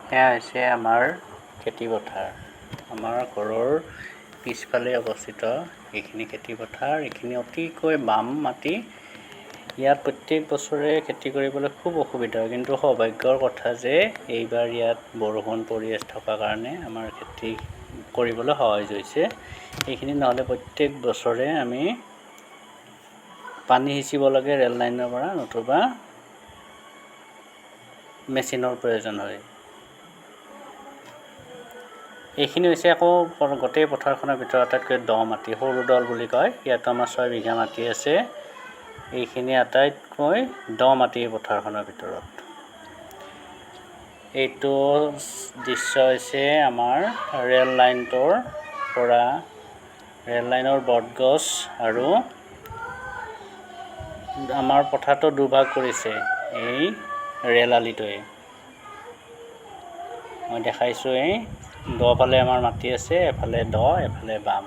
এয়া হৈছে আমাৰ খেতি পথাৰ। আমাৰ ঘৰৰ পিছফালে অৱস্থিত এইখিনি খেতি পথাৰ। এইখিনি অতিকৈ বাম মাটি। ইয়াত প্ৰত্যেক বছৰে খেতি কৰিবলৈ খুব অসুবিধা হয়, কিন্তু সৌভাগ্যৰ কথা যে এইবাৰ ইয়াত বৰষুণ পৰি থকা কাৰণে আমাৰ খেতি কৰিবলৈ সহজ হৈছে। এইখিনি নহ'লে প্ৰত্যেক বছৰে আমি পানী সিঁচিব লাগে ৰেল লাইনৰ পৰা, নতুবা মেচিনৰ প্ৰয়োজন হয়। এইখিনি হৈছে আকৌ গোটেই পথাৰখনৰ ভিতৰত আটাইতকৈ দ মাটি, সৰু দল বুলি কয়। ইয়াতো আমাৰ 6 বিঘা মাটি আছে। এইখিনি আটাইতকৈ দ মাটি এই পথাৰখনৰ ভিতৰত। এইটো দৃশ্য হৈছে আমাৰ ৰেল লাইনটোৰ পৰা, ৰেল লাইনৰ বটগছ আৰু আমাৰ পথাৰটো দুভাগ কৰিছে এই ৰেল আলিটোৱে। মই দেখাইছোঁ, এই দফালে আমাৰ মাটি আছে, এফালে দ, এফালে বাম।